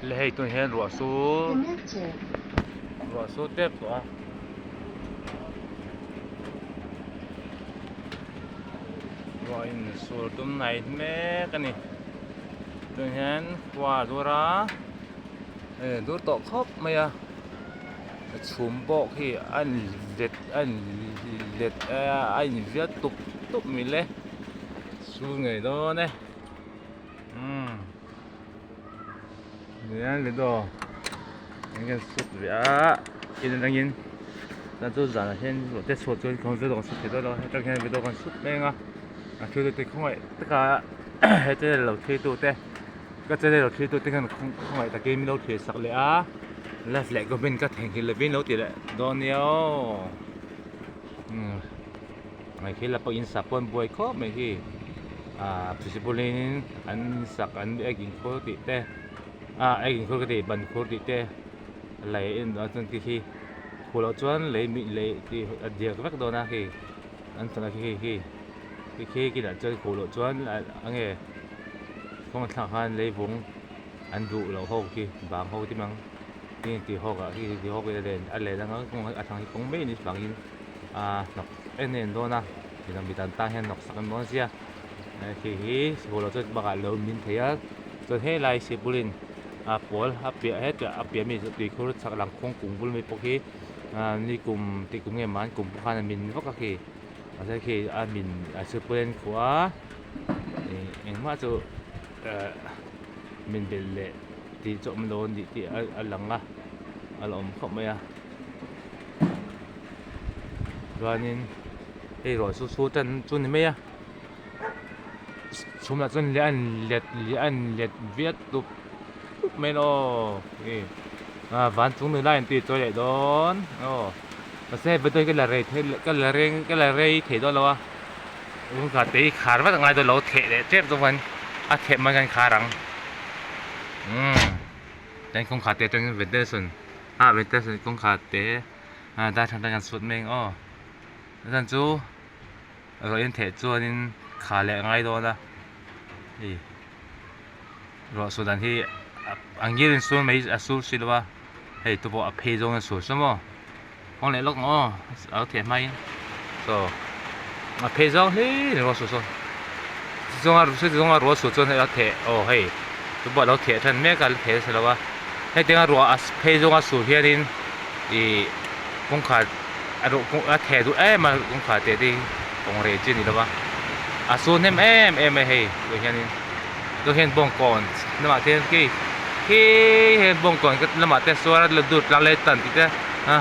Le hei tun hian ruah sur ruah sur tep tawh a. Ruah in sur tum nai mek a ni. Tun hian khua a dur a dur tawh khawp mai a chhum pawh khi a in let a in let a in vial tup tup mai le sur ngei dawn e umm. Nian video eng kan sut ve a in atangin chuan chu zanah hian ruah te chhuah chuan khawn video kan sut thei dawn lo a hetang hian video kan sut mek a a thil te khawngaih taka he channel lo thlir tu te ka channel lo thlir tu te hian khawngaih takin min lo thlir sak leh a like leh comment ka theihnghilh lovin lo ti leh dawn nia aw umm hei khi la pawh in sak pawh an buai khawp mai hi ah in an sak an ek inkhur tih te ah ek inkhur ka ti ban khur tih te lei a en dawn chuan khi khi khuh loh chuan lei mi lei tih a diak vek dawn a khi an chawlh a khi khi khi khi kinah chuan khuh loh chuan eng nge kawng thlak khan lei vung an duh loh ho khi bang ho te mang khi tih hawk ah khi tih hawk a len a len anga kawng a thlang hi kawng mai a ni vangin ah hnawk en en dawn a midang midang tan hian hnawk sak an dawn sia khi hi sikul ah chuan bakah lo min thei a chuan helai sikul in a pawl a piah hetah a piah mi chu tuikhur chhak lang kawng kung bul mai pawh khi ah ni kum tih kum nge man kum pawh khan a min vak a khi mahse khi a min a sikul a in khuh a ih engmah chu eh min belh leh tih chu a awm lo a ni tih a lang a a la awm khawp mai a. Chuanin hei ruah chu su tan chu ni mai a chhumah chuan leh a in let leh a in let viat tup tup mai aw hei ah van chung nula in tih chawi leh dawn aw mahse video hi ka la rei thei ka la reng ka la rei thei dawn lo a kawngkhar te hi khar vat a ngai dawn lo theh leh tep dawn khan a theh man khan khar ang umm chuan kawngkhar te atangin ventilation ah ventilation kawngkhar te ah darthlalang te kan sut mai ang aw a chhan chu ruah in theh chuanin kha leh a ngai dawn a hei ruah sur dan hi a ngil in sur mai a sur si lo a hei te pawh a phei zawng in a sur saw maw kawng leh lawk ang aw a lo theh hmain saw a phei zawng hlir in ruah sur saw chutiang a ruah sur chuan hei a theh aw hei chu pawh a lo theh than mek a la theh nasa lo a hetiang a ruah a phei zawng a sur hianin ih kawngkhar a ruh a theh duh em a kawngkhar teh te hi kawng reh chi a ni lo va a sur hnem em em a hei tah hianin tah hian bawngkawn lamah te hian khi khi hian bawngkawn lamah te suar a la dur tlang leh tan tih te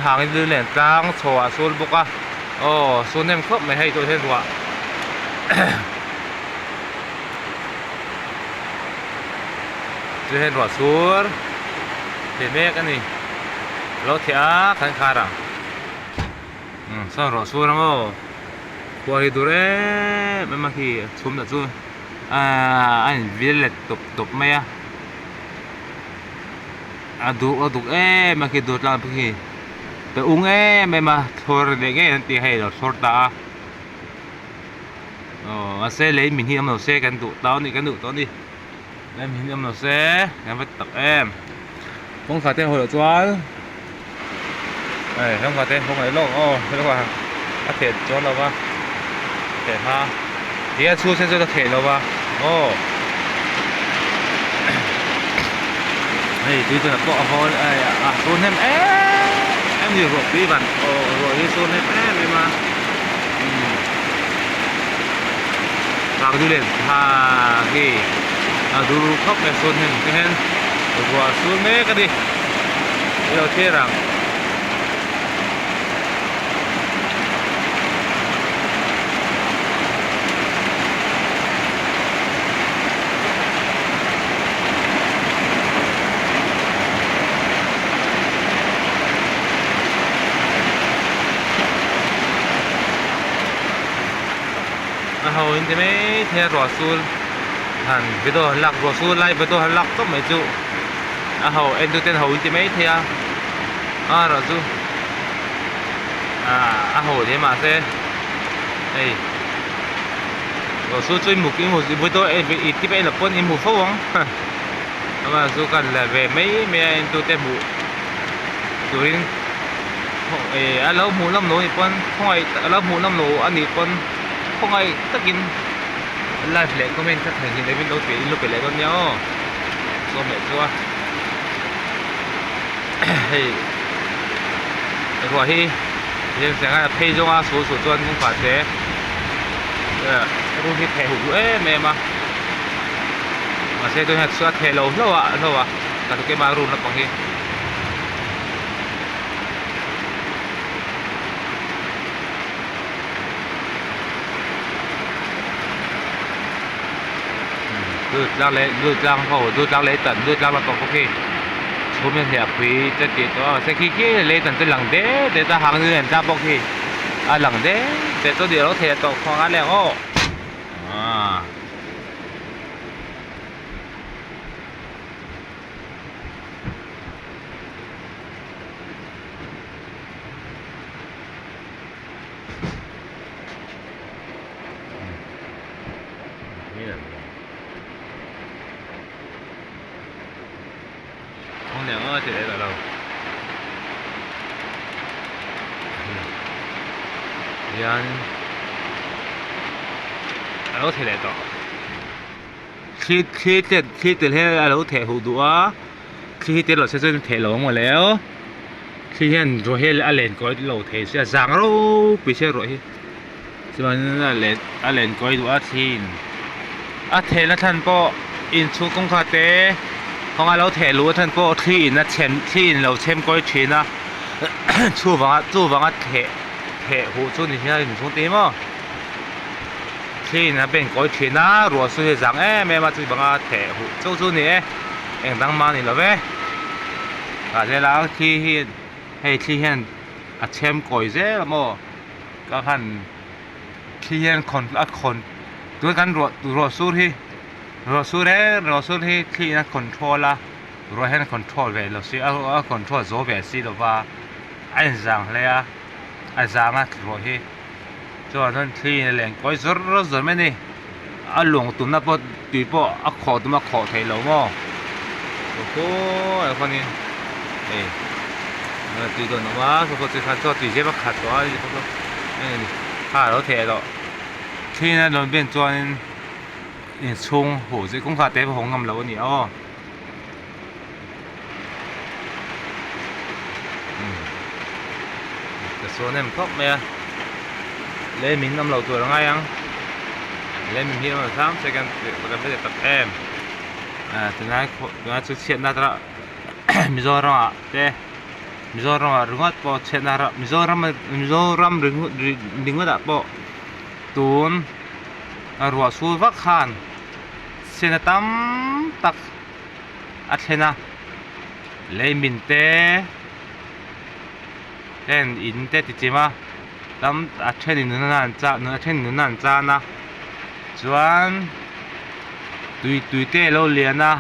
hang in lu nen tlang chho ah a sur bawk a aw sur hnem khawp mai hei tah hian ruah chu hian ruah sur thei mek a ni lo theh a kan khar ang umm sawn ruah sur ang aw khua hi dur em em a khi a chhum lah chu ahh a in vil let tawp tawp mai a a duh a duk em a khi dur tlang te khi pe ung em em a thlawr leh ngei an tih hei a lo thlawr ta a aw mahse lei min hi awm lo se kan duh tau a ni kan duh tawh a ni. Lem hi awm lo se kan va ti tak em kawngkhar te a haw loh chuan hei kawngkhar te hawng leh lawk aw helai ah a theh chuan lo va theh hma ti hian chhung sen chuan a theh lo va aw hei tui chuan a pawh a haw a sur hnem em em ni ruah tui van aw ruah hi sur hnem em em a Vang du len tha khi a dur khawp mai a sawn hnem te hian ruah a sur mek a ni i lo thlir ang. A ho in ti mai thei a ruah sul han video han lak ruah sul lai video han lak tawp mai chu a ho en tu ten ho in ti mai thei a a erawh chu ah a ho hle mahse hei ruah sul chu i hmu i hmu video i tip a en loh pawn i hmu fo ang. Amah chu kan la ve mai mai a entute hmuh turin eh a lo hmuh nawm lo anih pawn khawngaih a lo hmuh nawm lo anih pawn khawngaih takin like leh comment kha theihnghilh lovin lo ti in lo pe leh dawn nia aw sawm leh chu a hei ruah hi a phei zawnga sul suh chuan kawngkhar te rul hi theh huh duh em em a mahse tunah chuan a theh lo hlauh a hlauh a ka tluk em a rul naupang hi. Durtlang leh Durtlang ho Durtlang lei tan Durtlang lampang pawh khi chhum hian hei a pui te tih tawh a mahse khi khi lei tan chu lang det det a hang ni nen tlang pawh khi a lang det det chu ni lo thei tawh khuang a leng aw aaa. Hian a lo theh leh tawh thli thli tel thli tel hian a lo theh huh duh a thli hi tel lo se chuan theh lo ang mawle aw thli hian ruah hi a len kawi lo thei sia zang ropui sia ruah hi chuanin a len a len kawi duh a thli in a thehna chhan pawh inchhung kawngkhar te kawng a lo theh luh a chhan pawh thli in a chhem thli in lo chhem kawi thin a chuvanga chuvanga theh theh huh chu ni hian inchhung te hi maw thli in a ben kawi thin a ruah chu hi a zang em em a chuvanga theh huh chu chu a ni e eng dang mah a ni lo ve tah zel a thli hi hei thli hian a chhem kawi zel a maw. Ka han thli hian khawn a khawn tuna kan ruah ruah sur hi ruah sur reng ruah sur hi thli in a control a ruah hian a control ve lo si a a control zo ve si lo va a inzang hle a a zang a ruah hi chuan chuan thli in a len kawi zawr zawr mai a ni a lung tumna pawh tui pawh a khawh tum a khawh theih loh maw khawiin hei tui dawn awm a saw pawh khan chaw tui zep a khat tawh a kha a lo theh tawh thliin a rawn ben chuanin inchhung huh zui kawngkhar te pawh a hawng ngam lo a ni aw. Ka sawn em khawp mai a lei min awm lo tur a ngai ang lei min hi a awm hram se kan kan hre tak em tunlai tunlai chu chhiatna te Mizoram ah te Mizoram ah ringawt pawh chhiatna Mizoram Mizoram ringawt ah pawh tun ruah sur vak khan chhiatna tam tak. a thlen a lei min te ten in te ti chim a tam a thenin nunna an chan a thenin nunna an chan a chuan tui tui te alo lian a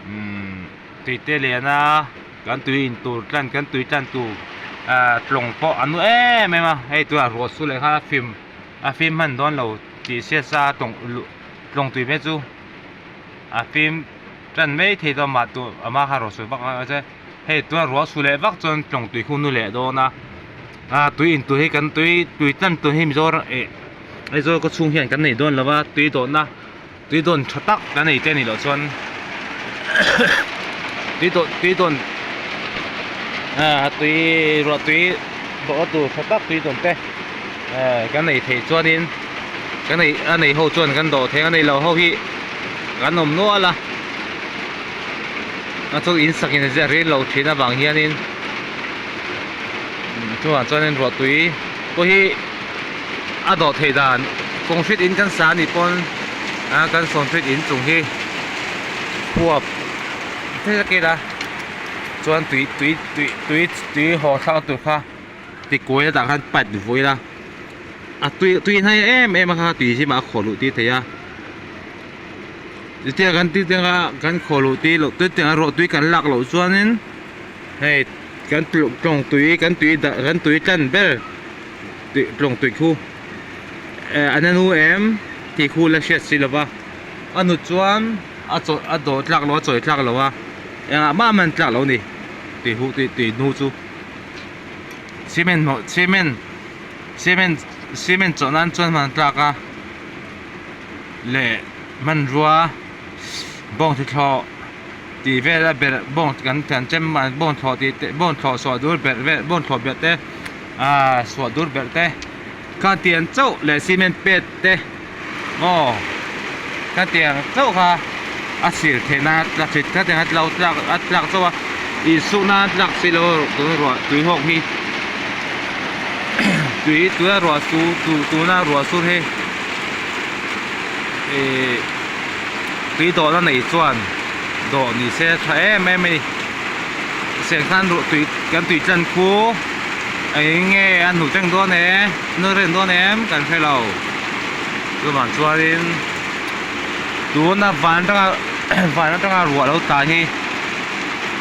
umm tui te lian a kan tui in tur tlan kan tui tlan tur ah tlawng pawh a nu em em a hei tunah ruah su leh nghal a fim a fim hman dawn lo tih hriat sa a tawng luh. Tlawng tui mai chu a fim tan mai thei dawn mah tur a hma khan ruah su vak a che hei tuna ruah su leh vak chuan tlawng tui khu nu leh dawn a ah tui in tur hi kan tui tui tan tur hi Mizoram eh Aizawl khaw chhung hian kan nei dawn lo va tui dawhna tui dawn tha tak kan nei te a nih loh chuan tui dawh tui dawn ah tui ruah tui dawhna tur tha tak tui dawn te eh kan nei theih chuanin. Ka nei a nei ho chuan kan dawh theng a nei lo ho hi kan awm nual a a chu in sak in a ziah ril lo thin avang hianin chuvang chuanin ruahtui pawh hi a dawh theih dan concrete in kan sa anih pawn a kan concrete in chung hi khuap thil a ken a chuan tui tui tui tui tui haw thlak tur kha tikuai a tah khan pipe vawi ila a tui tui hnai em em a kha tui zim ah a khawh luh tir thei a chutia kan tih te kha kan khawh luh tir loh tui tiang a ruah tui kan lak loh chuanin hei kan tlawng tui kan tui dah kan tui tlan ber tlawng tui khu eh a nanu em tih khu la hriat si lova a nut chuan. a chaw a dawh tlak lo a chawi tlak lo a engah mah man tlak lo a ni tui huh tui tui hnu chu cement hnawh cement cement cement chawh nan chuan hman tlak a leh hmanrua bawng thuthlawh tih vel a belh bawng kan kan chem an bawng thlawh tih te bawng thlawh suah dur belh vel bawng thlawh belh te ahh suah dur belh te khatiang chauh leh cement pet te maw khatiang chauh kha a sil theih nan a tla khatiang a tlo tlak a tlak chauh a insuh nan tlak si lo tuna ruah tui hawk hi tui tuna ruah su tuna ruah sur hi ihh tui dawhna nei chuan dawh ni se a tha em em a ni sengkhan ruah tui kan tui tlan khu eng nge a hnuh teng dawn e nu reng dawn em kan hre lo chuvang chuanin tuna van atanga van atanga ruah lo tla hi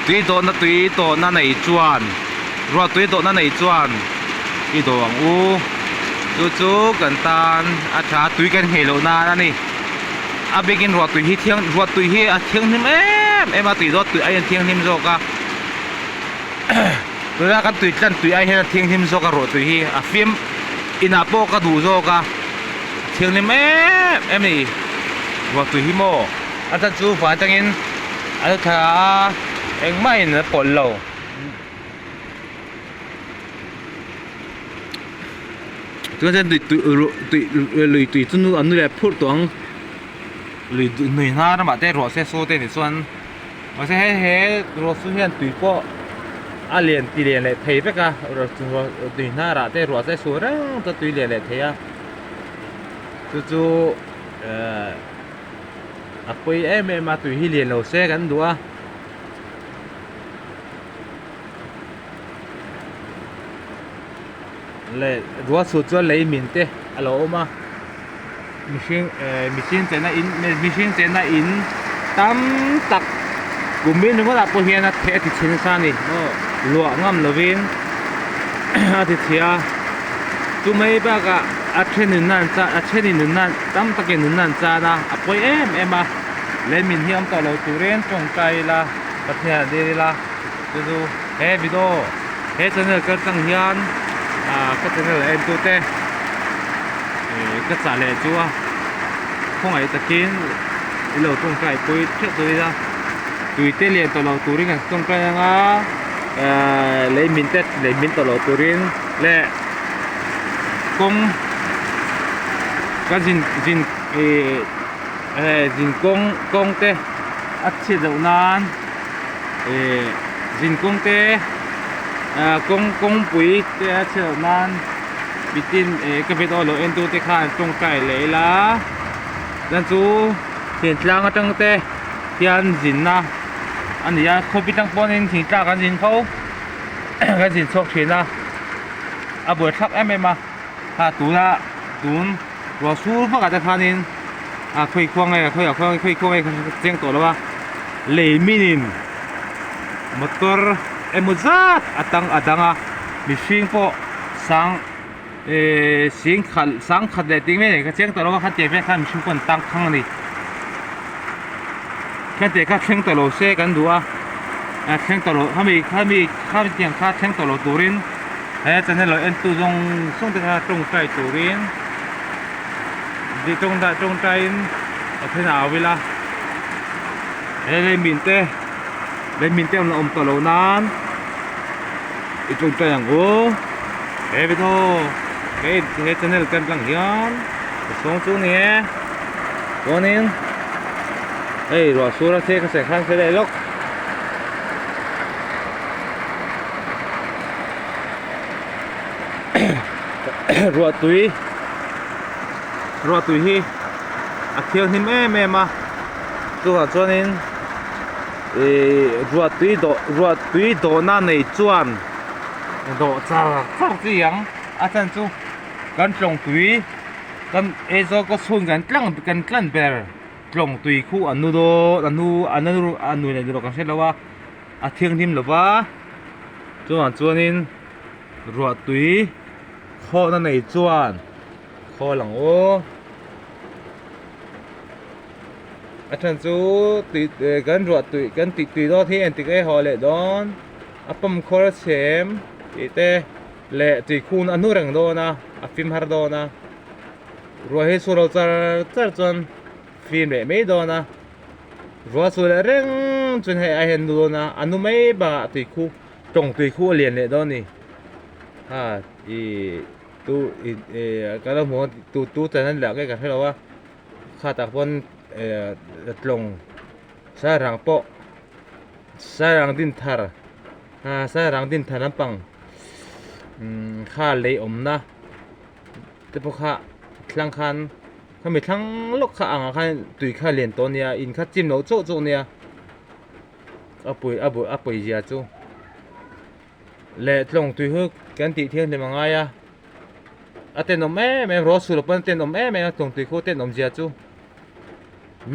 tui dawhna tui tawhna nei chuan ruah tui dawhna nei chuan i dawh ang u chu chu kan tan a tha tui kan nghei loh nan a ni a bikin ruah tui hi thiang ruah tui hi a thianghlim em em a tui dawt tui aiin a thianghlim zawk a tuna kan tui tlan tui ai hian a thianghlim zawk a ruah tui hi a fim inah pawh ka duh zawk a thianghlim em em a ni ruah tui hi maw a chan chu van atangin a la thla a engmah in a pawlh lo. Tunah chuan tui tui tui lui tui chu an nu leh phurh tawh ang lui lui hnar ramah te ruah se saw te ni chuan mahse he he ruah su hian tui pawh a lian ti lian leh thei vek a tui hnar ah te ruah se su reng chuan tui lian leh thei a chu chu ehh a pawi em em a tui hi lian lo se kan duh a. Leh ruah chhut chuan lei min te a lo awm a mihring eh mihring chenna in mihring chenna in tam tak kum in ringawt ah pawh hian a a ti chhe nasa a ni luah ngam lovin a ti chhe a chu mai bakah a thenin nan chan a thenin nun nan tam takin nun nan chan a a pawi em em a lei min hi awm tawh lo turin tawngtai ila Pathian a dil ila chu chu he video he channel kal tlang hian ah ka channel a en tu te ih ka chah leh chu a khawngaih takin i lo tawngtai pui theuh tur ila tui te lian tawh lo turin kan tawngtai anga ah lei min te lei min tawh lo turin leh kawng ka zin zin ih eh zin kawng kawng te a chhiat loh nan ih zinkawng te ah kawng kawngpui te a chhiat loh nan mitin ih ka video lo en tu te khan tawngtai leh ila chuan chu thingtlang atang te hian zinna a ni a khawpi tang pawhin thingtlang an zin fo kan zin chhuak thin a a buaithlak em em a kha tuna tun ruah sur vak ah te khanin a khawi khuang nge khawi ah khuang khawi khuang nge ka hre chiang tawh lo a lei minin motor emaw zat a tang a dang a mihring pawh sang ehh sing khat sang khat leh tih mai ka chiang tawh lo a khatiang vel khan mihring pawh an tang thang a ni khatiang kha thleng tawh lo se kan duh a a thleng tawh lo khami khami khami tiang kha thleng tawh lo turin he channel lo en tu zawng zawng te kha tawngtai turin. Tih tawngtai tawngtaiin a then a au ila he lei min te lei min te awm tawh loh nan i tawngtai ang u he video he he channel kan tlang hian ka chhung chu ni e chuanin hei ruah sur a che ka seh khan se leh lawk. Ruah tui ruah tui hi a thianghlim em em a chuvang chuanin ihh ruah tui dawh ruah tui dawhna nei chuan dawh char char chi ang a chhan chu kan tlawng tui kan Aizawl khaw chhung kan tlang kan tlan ber tlawng tui khu a nu dawn a nu a nu a nu leh nu kan hre lo a a thianghlim lo va chuvang chuanin. Ruah tui khawhna nei chuan khawl ang aw. A chhan chu tui kan ruah tui kan tih tui dawn hi engtik nge haw leh dawn a pump khawr a chhem tih te leh tui khun a hnu reng dawn a a fim har dawn a ruah hi chhuah lo char char chuan fim leh mai dawn a ruah chhuah leh reng chuan hei a hian nu dawn a a nu mai bakah tui khu tawng tui khu a lian leh dawn a ni ha ih tu ih ka lo hmu a tu tu chan a ni lah nge ka hrelo a. Khatah pawn eh tlawng sairang pawh sairang din thar ah sairang din thar lampang umm kha lei awmna te pawh kha thlang khan khami thlang lawk kha angah khan tui kha lian tawh a nia in kha chim loh chauh chauh a nia a pui a a pawi zia chu leh tlawng tui hi kan tih thianghlim a ngai a. A tenawm em em ruah chhuah loh pawn a tenawm em em a tlawngtui khu tenawm zia chu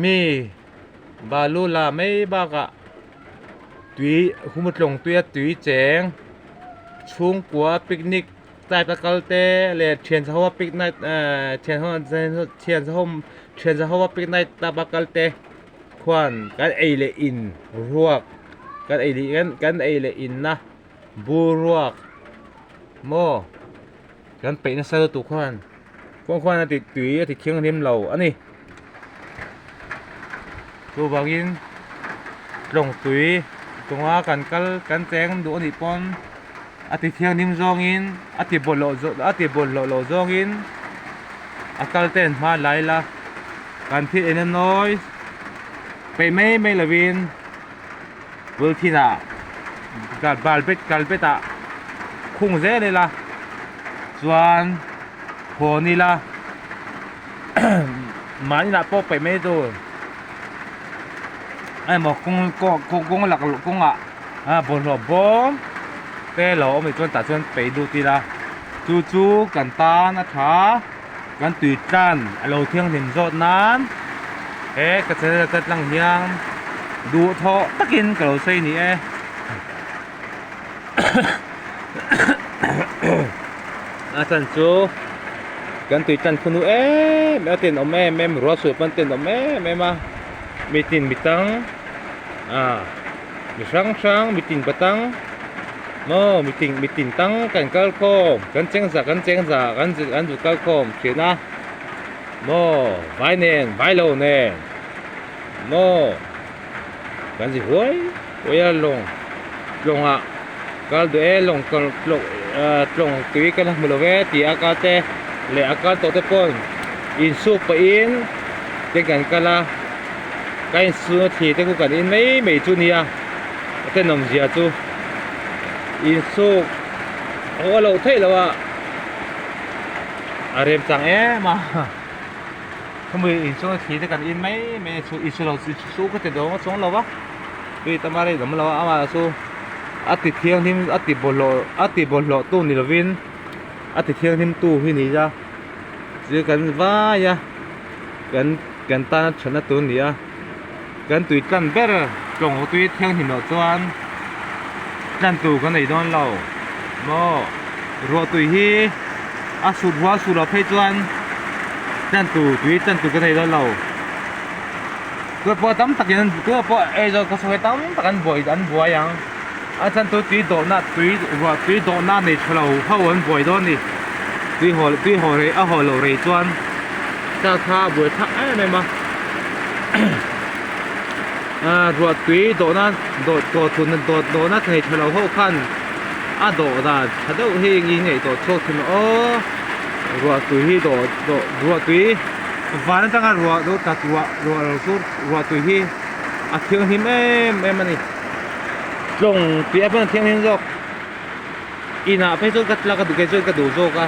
mi balu la mai bakah tui huma tlawngtui a tui cheng chhungkua picnic type a kal te leh thian ho a picnic ehh thian ho thian ho thian ho a picnic type a kal te khuan kan ei leh in ruak kan ei leh kan ei leh in na bur ruak maw kan peih nasa lutuk khuan kawng khuan a ti tui a ti thianghlim lo a ni chuvangin tlawng tui kawnga kan kal kan cheng duh a nih pawn a ti thianghlim zawngin a ti bawlhhlawh zawh a ti bawlhhlawh loh zawngin a kal ten hma lai la kan thil en a nawi peih mai mai lovin. Bul thinah bal bet kal betah khung zel ila chuan hawn ila mahni inah pawh peih mai tur emaw kawng kawng lak kawngah bawlhhlawh bawm te lo awm nih chuan tah chuan peih lut ila chu chu kan tan a tha kan tui tlan a lo thianghlim zawt nan he ka channel ka tlang hian duhthawh takin ka lo sawi ni e a chan chu kan tui tlan khunu em em a tenawm em em ruah suh pawn tenawm em em a mitin mitang ah mi hrang hrang mitin patang maw mitin mitin tang kan kal khawm kan cheng za kan cheng za kan an zu kal khawm thin a maw vai nen vai lo nen maw kan zi huai huai a lawng tlawngah kal duh e lawng kal ah tlawng tui ka la hmu lo ve tih a kal te leh a kal tawh te pawn insuk pahin te kan kal a ka insuk na thli te khu kan in mai mai chu nia a tenawm zia chu insuk a aw loh theih loh a a rem chang em a khami insuk na thli te kan in mai mai a chu insu lo chu ka ti dawng a chuang lo va tui tam a rei awm lo a amah chu a ti thianghlim a ti bawlhhlawh a ti bawlhhlawh tu ni lovin a ti thianghlim tu hi ni a chu kan vai a kan kan tana thatna tur a ni a kan tui tlan ber tlawng tui thianghlim loh chuan tlan tur kan nei dawn lo maw ruah tui hi a sut rual sut loh phei chuan tlan tur tui tlan tur kan nei dawn lo. Tûr pawh tam takin tûr pawh eizawn ka sawi tam tak an buai an buai ang a chhan chu tui dawhna tui ruah tui dawhna nei tha lo ho an buai dawn a ni tui haw tui haw rei a haw loh rei chuan chak kha a buai thlak em em a ah ruah tui dawhna dawh dawh thun dawh dawhna nei tha lo ho khan a dawh dan tha deuh hi eng ngaihtuah chhuak thin aw ruah tui hi dawh dawh ruah tui. Van atanga ruah lo tlat ruah ruah lo chu ruah tui hi a thianghlim em em a ni tlawng tih ah pawh a thianghlim zawk inah phei chuan ka tla ka duh kei chuan ka duh zawk a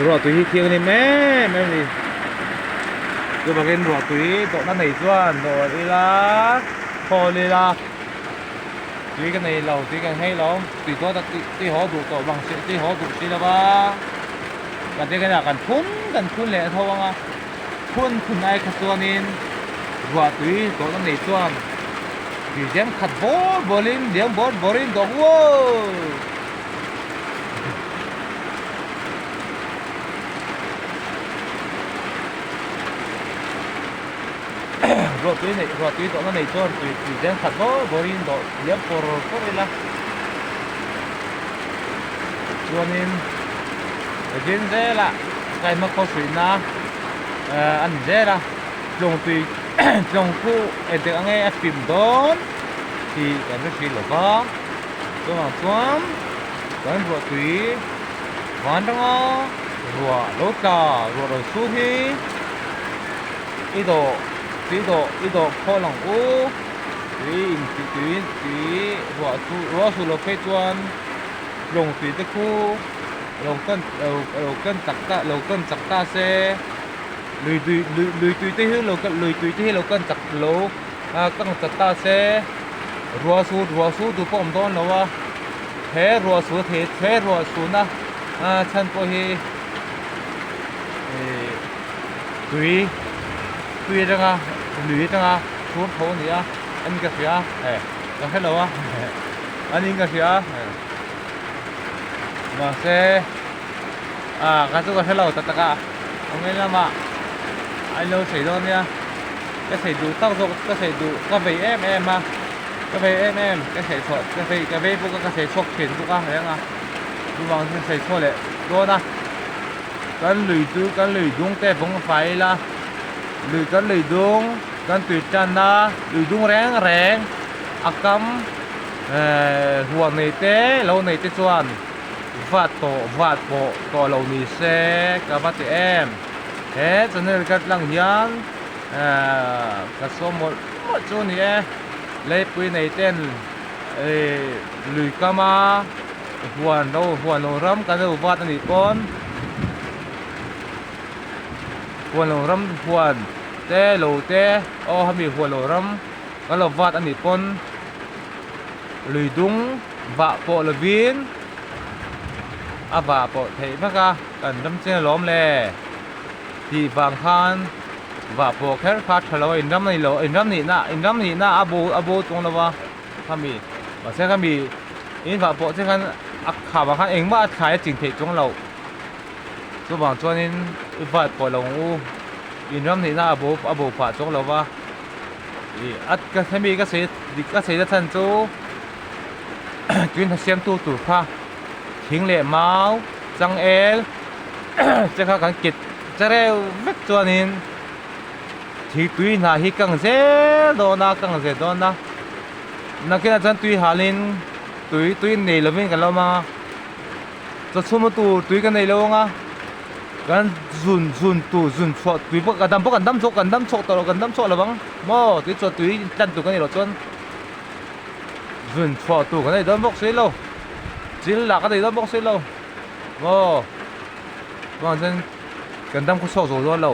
ruah tui hi thianghlim em em a ni chuvangin ruah tui dawhna nei chuan dawh ila khawl ila tui ka nei lo tui kan nghei lo tui dawt a tui haw duh tawh bang tui haw duh si lova. Kan te kena kan phun kan phun leh tho anga phun phun ai kha chuanin ruah tui tawhna nei chuan tui zem khat bawr bawrin liam bawr bawrin dawng uaw. Ruah tui neih ruah tui dawhna nei chuan tui tui zeng khat bawr bawrin dawh liam pawr pawr ila chuanin zin zelah kaihma khaw hruihna a ni zel a tlawng tui tlawng khu engtik ang nge a fim dawn tih kan hre si lo va chuvang chuan kan ruah tui van ranga ruah lo tla ruah lo su hi. I dawh tui dawh i dawh khawl ang u tui in tih tui tui ruah chu ruah su lo phei chuan lawng tui te khu lo kan lo lo kan chak ta lo kan chak ta se lui tui lui lui tui te hi lo lui tui te hi lo kan chak lo ah kang chat ta se ruah su ruah su duh pawh a awm dawn lo a he ruah su thei he ruah suna ah chhan pawh hi ih. Tui tui atanga lui atanga thur tho a ni a an ka hria eh ka hre lo a an in ka hria mahse ah ka chu ka hre lo tak tak a awngin lamah an lo sawi dawn nia ka sawi duh tak zawk ka sawi duh ka vei em em a ka vei em em ka sawi chhuah ka vei ka vei bawk a ka sawi chhuak thin bawk a reng a chuvang chuan sawi chhuah leh dawn a. Kan lui chu kan lui dung te vawng fai ila lui kan lui dung kan tui tan a lui dung reng reng a kam ehh huan nei te lo nei te chuan vat tawh vat pawh tawh lo ni se ka va ti em he channel ka tlang hian ehh ka sawm mawlh mawlh chu a ni e leipui nei ten ehh lui kama. Huan lo huan lo ram kan lo vat a nih pawn huan lo ram huan te lo te aw hemi huan lo ram kan lo vat a nih pawn lui dung vah pawh lovin a vah pawh theih vek a kan ram chiang alawm le tih vang khan vah pawh kher kha tha lo a inram a ni lo inram nihna inram nihna a bo a bo chuang lo va. Khami mahse khami in vah pawh che khan a kham ah khan engmah a thlai a ching theih chuang loh chuvang chuanin i vat pawh lo ang u in ram nihna a bo a bo phah chuang lo va ih a ka hemi ka sawi dik ka sawi na chhan chu tui hna siamtu tur kha thing leh mau changel che kha kan kit chereu vek chuanin. Thing tui hna hi kang zel dawn a kang zel dawn a nakinah chuan tui halin tui tui nei lovin kan lo awm ang a chawchhum tur tui kan nei lo ang a kan zun zun tur zun chhuah tui pawh kan dam pawh kan dam chhuak kan dam chhuak tawh lo kan dam chhuak lo vang maw tui chhuah tui tlan tur kan nei loh chuan zun chhuah tur kan nei dawn bawk si lo chil lah kan nei dawn bawk si lo maw chuvang chuan kan dam khawchhuak zawh dawn lo.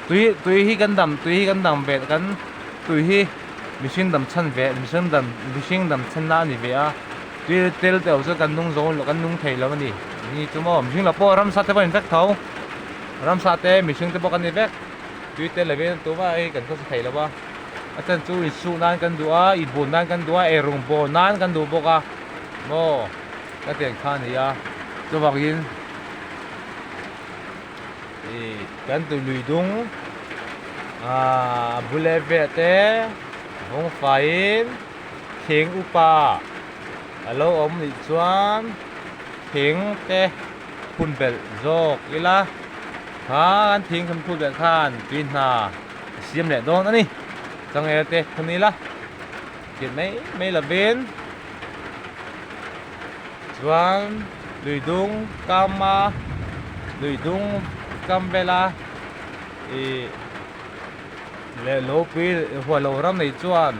Tui tui hi kan dam tui hi kan dam ve kan tui hi mihring dam chhan ve mihring dam mihring dam chhan na a ni ve a tui tel te ho chu kan nung zo kan nung thei lo a ni ni chu maw mihring lo pawh ramsa te pawh an vek tho ramsa te mihring te pawh kan ni vek tui tel lovin tumah hi kan khawsa thei lo va a chan chu insuh nan kan duh a inbun nan kan duh a eirawng bawl nan kan duh bawk a maw ka tiang kha a ni a chuvangin. Ih kan tui lui dung ah a bul leh vel te vawng faiin thing upa a lo awm nih chuan thing te phun belh zawk ila kha kan thing kan phun belh khan tui hna a siam leh dawn a ni changel te phun ila kit mai mai lovin chuan lui dung kam a lui dung kam vela ih leh lo pui huan lo ram nei chuan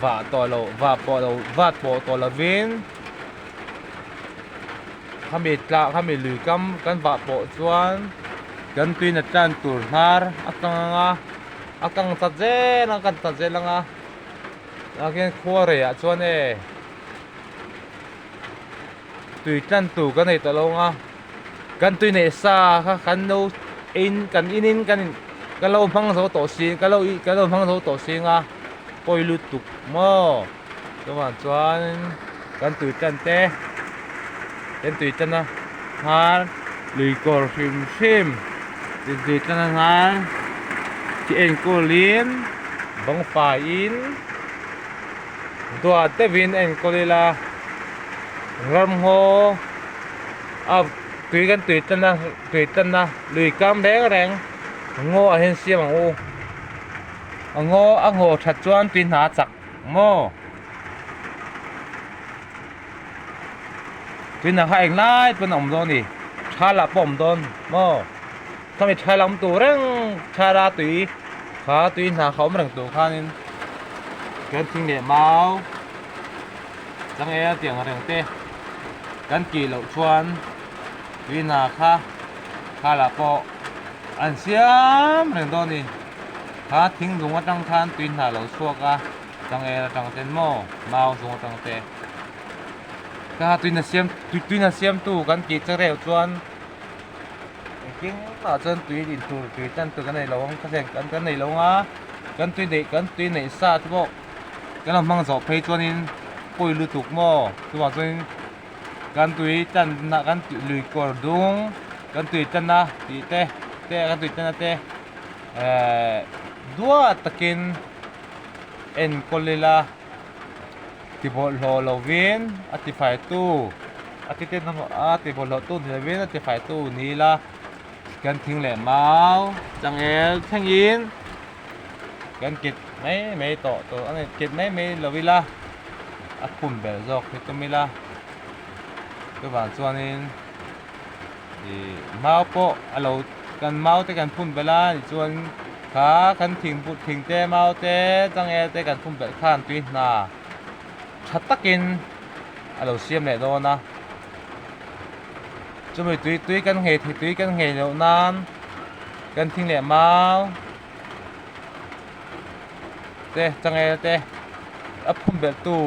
vah tawh loh vah pawh loh vat pawh tawh lovin khami tlah khami lui kam kan vah pawh chuan kan tuina tlan tur hnar a kang ang a a kang chat zel ang a kan chat zel ang a. Tah khian khua reiah chuan e tui tlan tur kan nei tawh lo ang a kan tui neih sa kha kan lo in kan in in kan in kan lo hmang zo tawh si kan lo ih kan lo hmang zo tawh si ang a pawi lutuk maw chuvang chuan kan tui tlan te kan tui tlan a hnar lui kawr hrim hrim tui tlan a hnar. Khi enkawlin bang faiin duat deuhin enkawl ila ramngaw a tui kan tui tana tui tana lui kam reng reng ngaw ah hian siam ang u a ngaw a ngaw that chuan tui hna a chak maw tui hna kha englai pawn a awm dawn a ni thal ah pawh a awm dawn maw. Khami tha lam tur reng thara tui kha tui hna kha awm reng tur khanin kan thing leh mau changel tih ang reng te kan tih loh chuan tui hna kha khalah pawh an siam reng dawn a ni kha thing dung atang khan tui hna lo chhuak a changel atang ten maw mau dung atang te kha tui hna siam tui hna siamtu kan tih chereu chuan. Engtin ah chuan tui in tur tui tan tur kan nei lo ang ka hriat kan kan nei lo ang a kan tui neih kan tui neih sa te pawh kan lo hmang zawh phei chuanin pawi lutuk maw chuvang chuanin kan tui tanna kan tui lui kawr dung kan tui tanna tih te te kan tui tanna te ehh duat takin enkawl ila. Ti bawlhhlawh lovin a ti faitu a ti ten a ti bawlhhlawh tu ni lovin a ti faitu ni ila kan thing leh mau changel thlengin kan kit mai mai tawh tur a ni kit mai mai lo ila a phun ber zawk hi tum ila chuvang chuanin ih mau pawh a lo kan mau te kan phun belh a tichuan kha kan thing put thing te mau te changel te kan phun belh khan tui hna tha takin a lo siam leh dawn a chumi tui tui kan nghei thei tui kan nghei loh nan kan thing leh mau te changel te a phun belh tu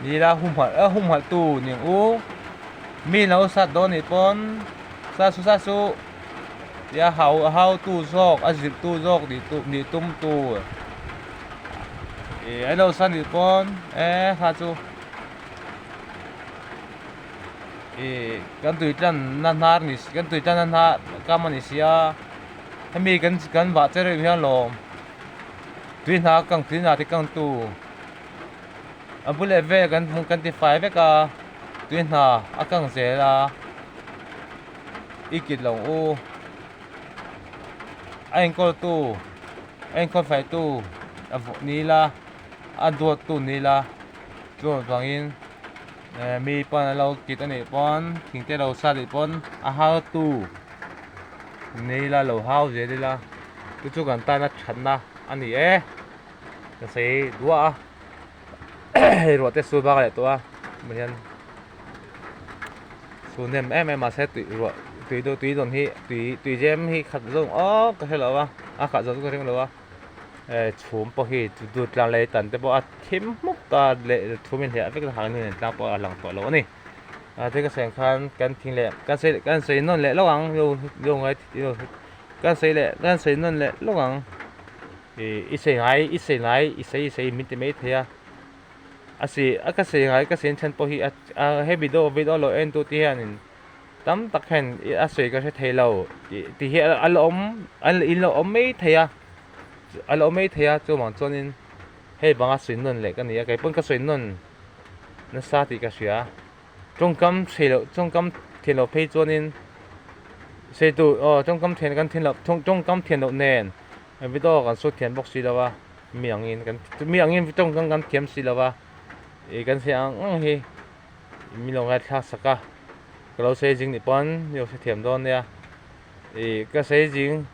ni la humhalh a humhalh tu ni ang u mi lo sat dawn nih pawn sa su sa su tia hau a hau tu zawk a zilh tu zawk nih tu nih tum tur ih an lo sa nih pawn e kha chu ih kan tui tlan na hnar ni kan tui tlan na hnar kam a ni sia hemi kan kan vah che reuh hian lawm tui hna kang tui hna te kang tu. A bul leh vel kan hmu kan ti fai vek a tui hna a kang zel a i kit lo u a enkawl tu a enkawl fai tu a vawh ni ila a duat tu ni ila chuvangin eh mi pawn an lo kit a nih pawn thing te lo sat nih pawn a har tu ni ila lo hau zel ila chu chu kan tana thatna a ni e. Ka sawi duah a hei ruah te sul bak leh tawh a hmu hian sul hnem em em mahse tui ruah tui deuh tui dawn hi tui tui zem hi khat zawng awk ka hre lo a a khat zawng chu ka ring lo a eh chhum pawh hi dut tlang leh tan te pawh a thim hmuk ta leh chhum in hliah vek a hang in tlang pawh a lang tawh lo a ni a thil ka sawi ang khan kan thing leh kan sawi kan sawi nawn leh lawk ang kan sawi leh kan sawi nawn leh lawk ang. Ih i sei ngai i sei ngai i sei i sei min ti mai thei a a si a ka sei ngai ka sei then pawh hi a he video video lo en tu te hianin tam tak hian a sawi ka hre thei lo tih tih hi a la awm in lo awm mai thei a a la awm mai thei a chuvang chuanin hei vanga sawi nawn leh ka ni a kei pawn ka sawi nawn nasa tih ka hria. Tawngkam thei loh tawngkam thian loh phei chuanin sei tur aw tawngkam thian kan thian loh tawngkam thian loh nen video kan sawi thiam bawk si lo a mi angin kan mi angin tawngkam kan thiam si lo a ih kan sawi ang ang hi min lo ngaithla sak a ka lo sawi zing nih pawn min lo hrethiam dawn nia ih ka sawi zing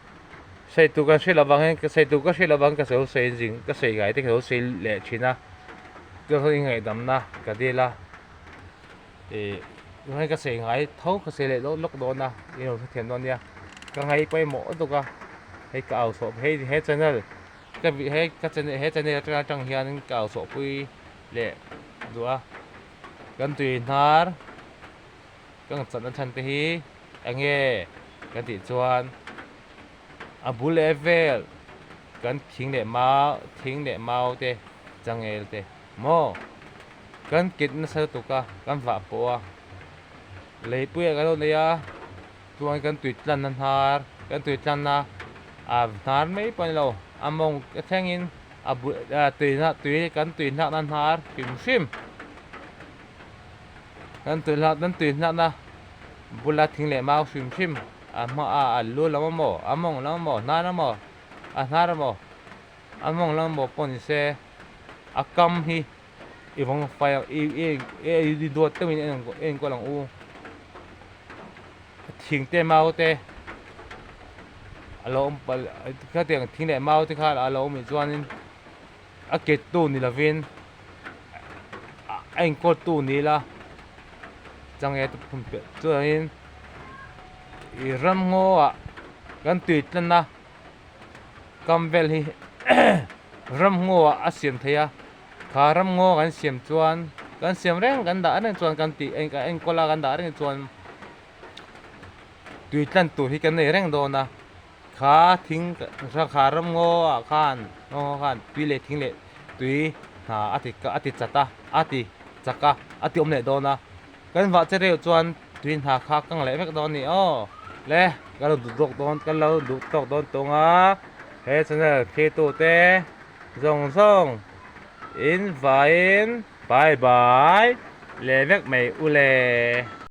sawi tur kan hriat loh vangin ka sawi tur ka hriat loh vangin ka sawi sawi zing ka sawi ngai te ka lo sawi leh thin a chuan ingaihdamna ka dil a. Ih tunah ka sawi ngai tho ka sawi leh lawk lawk dawn a i lo hrethiam dawn nia ka ngai pawimawh lutuk a hei ka au chhuah hei he channel ka he ka channel he channel atang atang hian ka au chhuah pui leh duh a kan tui hnar ka ngachawlh na chhan te hi eng nge kan tih chuan a bul leh vel kan thing leh mau thing leh mau te changel te. Maw? Kan kit nasa lutuk a, kan vah pawh a. Leipuiah kan lo nei a, chuan kan tui tlanna hnar, kan tui tlanna A hnar mai pawh a ni lo a mawng te thlengin a bul ah tuihna tui kan tui hlakna hnar hrim hrim kan tui hlak kan tui hlakna bula thing leh mau hrim hrim a hma ah a lu lam emaw a mawng lam emaw hnar emaw a hnar emaw a mawng lam emaw pawh ni se a kam hi i vawng fai ang i i i duat deuhin i enkawl ang u. Thing te mau te a lo awm palh khatiang thing leh mau te kha a lo awm leh chuanin a ket tu ni lovin a enkawl tu ni ila change te phun piah chuanin ih ramngaw ah kan tui tlan a kam vel hi ramngaw ah a siam theih a. Kha ramngaw kan siam chuan kan siam reng kan dah reng chuan kan tih enkawl a kan dah reng chuan tui tlan tur hi kan nei reng dawn a kha thing kha ramngaw ah khan ngaw khan tui leh thing leh tui hna a ti a ti chat a a ti chak a a ti awm leh dawn a kan vah che reuh chuan tui hna kha a kang leh vek dawn a ni aw le ka lo duh tawk dawn ka lo duh tawk dawn tung a he channel thlir te. Zawng zawng in vaiin bye bye leh vek mai u le.